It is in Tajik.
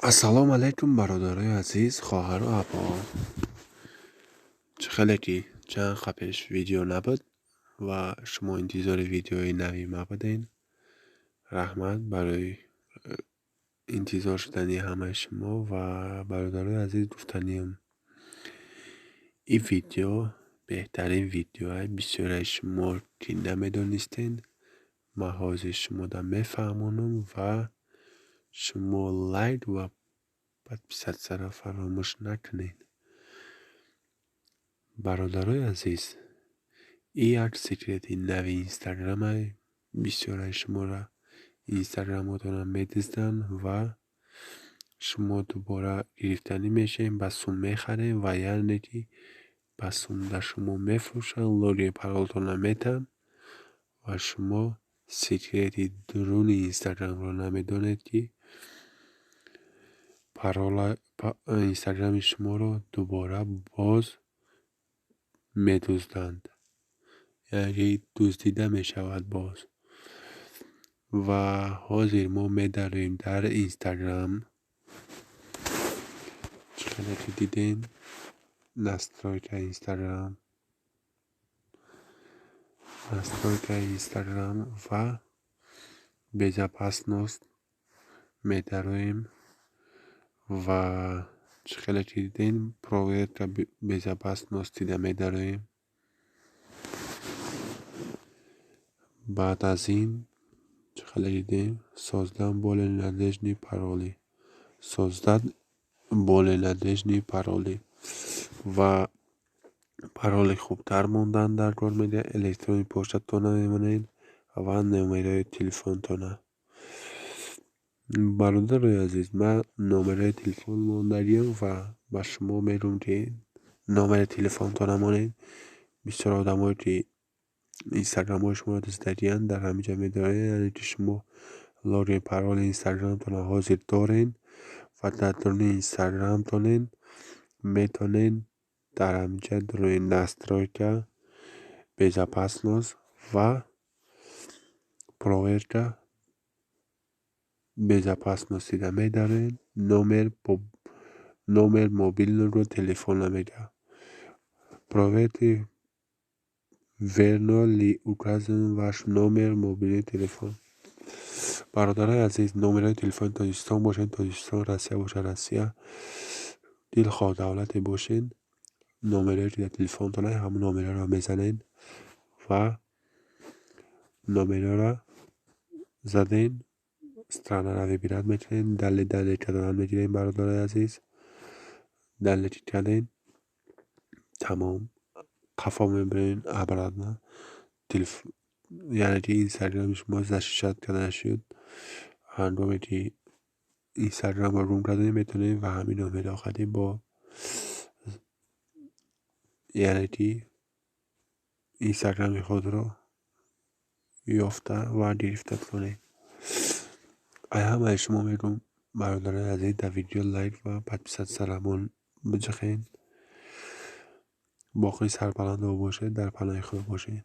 Ассалому алайкум, бародарои азиз, хоҳару апо. Чӣ хеле ки чанд қа пеш видео набуд ва шумо интизори видеои нави ма буден. Раҳмат барои интизор шудани ҳамаи шумо. Ва, бародарои азиз, гуфтаниам, ин видео беҳтарин видеоа. Бисёраи шумо ки намедонистен, ман ҳозир шумода мефаҳмонам ва шумо лайк ва подписаться ро фаромӯш накунед. Бародарои азиз, ин як секрети нави Инстаграма. Бисёраи шуморо инстаграмотонро медизданд ва шумо дубора гирифтанӣ мешавед, ба сум мехаред ва яъне ки ба сум дар шумо мефурӯшанд, логин, паролтонро метаҳанд ва шумо секрети дуруни Инстаграмро намедонед, ки парола инстаграми шуморо дубора боз медузданд, яъне дуздида мешавад боз. Ва ҳозир мо медароем дар Инстаграм. Чӣ хеле ки дидем, настройка Инстаграм, настройка Инстаграм ва безопасность медароем. Ва чӣ хеле ки дидем, проверка безопасности да медароем. Баъд аз ин, чӣ хеле дидем, создать более надёжные пароли, создать более надёжные пароли ва пароли хубтар мондан дар кор медиҳад. Электронный почтатонро мемонед ва номерои телефонтона. Бародарои азиз, ман номерои телефон мондагиам ва ба шумо мегӯям, ки номери телефонтона монед. Бисёр одамое ки инстаграмҳои шуморо дуздидагианд, дар ҳамин ҷо медоред, яъне ки шумо логин, пароли инстаграмтонро ҳозир доред ва дар дуруни инстаграмтонед, метавонед дар ҳамин ҷа дуруни настройка, безопасность ва проверка безопасности да медаред. Номер мобильного телефона мегӯяд. Проверьте, верно ли указан ваш номер мобильный телефон. Бародарои азиз, номерҳои телефони Тоҷикистон бошед Тоҷикистон, Россия бошад Россия, дилхоҳ давлате бошед, номерҳое ки дар телефонтон ҳаст, ҳамон номерҳоро мезанед ва номерҳоро заден, страна ро выбирать мекунед, далее, далее кардан мегирем. Бародарои азиз, далее ки кардем, тамом, қафо мебарем обратно. Яъне ки инстаграми шумо защищать карда шуд. Ҳангоме ки инстаграмро гум кардем, метавонед ва ҳамин номерҳо қадим бо, яъне ки инстаграми худро ёфта ва гирифта тавонед. Ай ҳамаи шумо мегӯям, бародарои азиз, дар видео лайк ва подписаться рамон биҷахед. Боқӣ сарбаланду бошед, дар паноҳи Худо бошед.